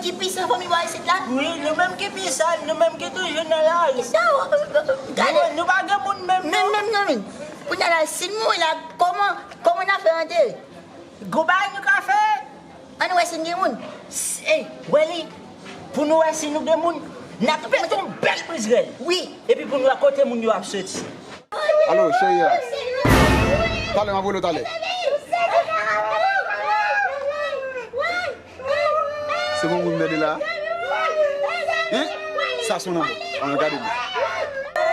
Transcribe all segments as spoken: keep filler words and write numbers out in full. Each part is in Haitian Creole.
Ki pisan fanmi bò isit la? Wi, nou menm ki pisan, nou menm ki toujou nan lari. Sa, w- w- w- gade. Nou, nou pa gen moun menm, menm, non. Menm, non, menm. Kounye a la, si n mouri la, kòman, kòman n a fè antere? Gon bagay nou ka fè? Ann wè si n gen moun. S- Ey, wè li. Pou nou wè si nou gen moun, n ap mete yon bèl priz rèl. Wi. Epi pou nou wè kote moun yo ap soti. Alo, cheri a. Talè, m ap rele w talè. Se bon moun m tande la. Hein? Sa se yon lanmò. An, gade m.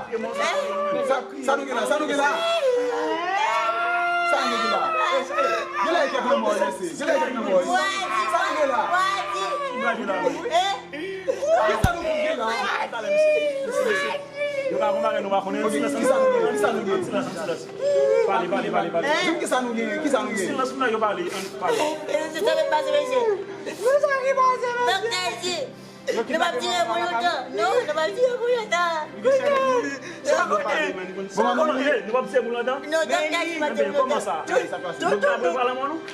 Sa, sa nou gen la? Sa nou gen la? Sa nou gen la? Gen lè kèk lanmò, mesye. Gen lè kèk lanmò. Sa nou gen la? Kisa nou gen la? Yo pa konn bagay nou pa konnen. Ok, kisa nou gen? Kisa nou gen? Silans, silans. Pale, pale, pale, pale. Di m kisa nou gen? Kisa nou gen? Silans, yo pale, ann pale. Doktè di, nou p ap dire pou lontan. Non, nou p ap dire pou lontan. Bon, manman, nou p ap dire pou lontan? Non, doktè di, nou p ap dire pou lontan. Kòman sa? Doktè,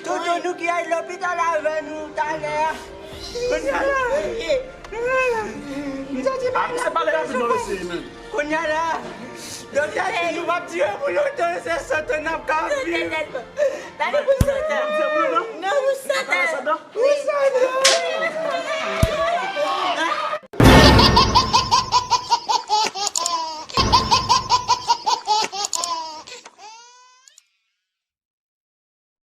doktè, nou ki al lopital avè nou talè a. Kounye a la. Ah, misye pale rapid non, mesye, men. Kounye a la, doktè di nou p ap dire pou lontan, se santan n ap ka viv. Pale pou santan. Non, pou santan.